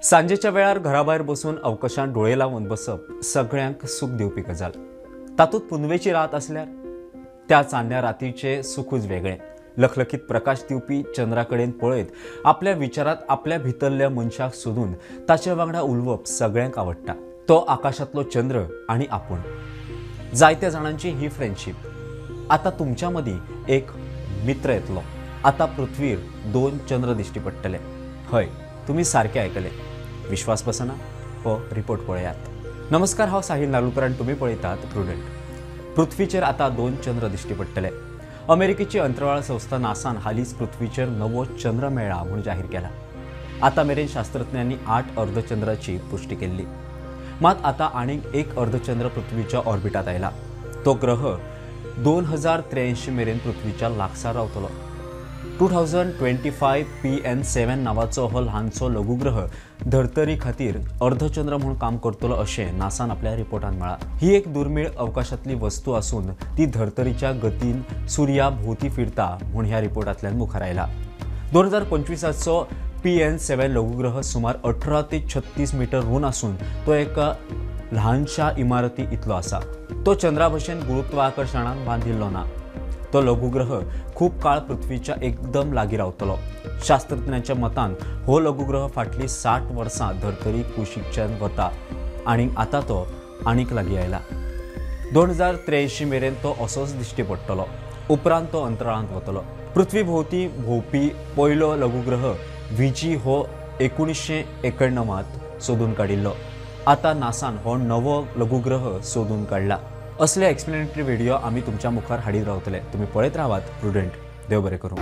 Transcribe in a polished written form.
सांजेच्या वेळार घराभायर बसून अवकाशांत डोळे लावन बसप सगळ्यांक सूख दिवपी गजाल। तातूंत पुनवेची रात आसल्यार त्या चान्न्या रातीचें सुखूच वेगळें। लखलखीत प्रकाश दिवपी चंद्रा कडेन पळयत आपल्या विचारांत आपल्या भितरल्या मनशाक सोदून ताचे वांगडा उलोवप सगळ्यांक आवडटा। तो आकाशांतलो चंद्र आनी आपूण, जायत्या जाणांची ही फ्रेंडशीप। आतां तुमच्या मदीं एक मित्र येतलो। आतां पृथ्वीर दोन चंद्र दिश्टी पडटले। हय, तुमी सारकें आयकलें। विश्वास बसना? हो रिपोर्ट पळयात। नमस्कार, हांव साहिल नारुलकर आनी तुमी पळयतात प्रुडंट। पृथ्वीचेर आतां दोन चंद्र दिश्टी पडटले। अमेरिकेची अंतराळ संस्था नासान हालींच पृथ्वीचेर नवो चंद्र मेळ्ळा म्हूण जाहीर केला। आतां मेरेन शास्त्रज्ञांनी 8 अर्धचंद्राची पुष्टी केल्ली, मात आतां आनीक एक अर्धचंद्र पृथ्वीच्या ऑर्बिटात आयला। तो ग्रह 2083 मेरेन पृथ्वीच्या लागसार रावतलो। 2025 PN7 नावाचो हो ल्हानसो लघुग्रह धर्तरी खातीर अर्धचंद्र म्हूण काम करतलो अशें नासान आपल्या रिपोर्टान म्हळां। ही एक दुर्मीळ अवकाशांतली वस्तू आसून ती धर्तरीच्या गतीन सुर्या भोंवती फिरता म्हूण ह्या रिपोर्टांतल्यान मुखार आयला। 2025चो PN7 लघुग्रह सुमार 18 ते 36 मीटर रूंद आसून तो एका ल्हानशा इमारती इतलो आसा। तो चंद्रा भशेन गुरुत्वाकर्शणान बांदिल्लो ना। तो लघुग्रह खूब काळ पृथ्वीच्या एकदम लागीं रावतलो। शास्त्रज्ञांच्या मतान हो लघुग्रह फाटलीं 60 वर्सां धर्तरी कुशीकच्यान वता आनी आतां तो आनीक लागीं आयला। 2083 मेरेन तो असोच दिश्टी पडटलो। उपरांत तो अंतराळांत वतलो। पृथ्वी भोंवती भोंवपी पयलो लघुग्रह VG हो 1991 सोदून काडिल्लो। आतां नासान हो नवो लघुग्रह सोदून काडला। असले एक्सप्लेनेटरी व्हिडिओ आमी तुमच्या मुखार हाडीत रावतले। तुमी पळयत रावात प्रुडंट। देव बरें करूं।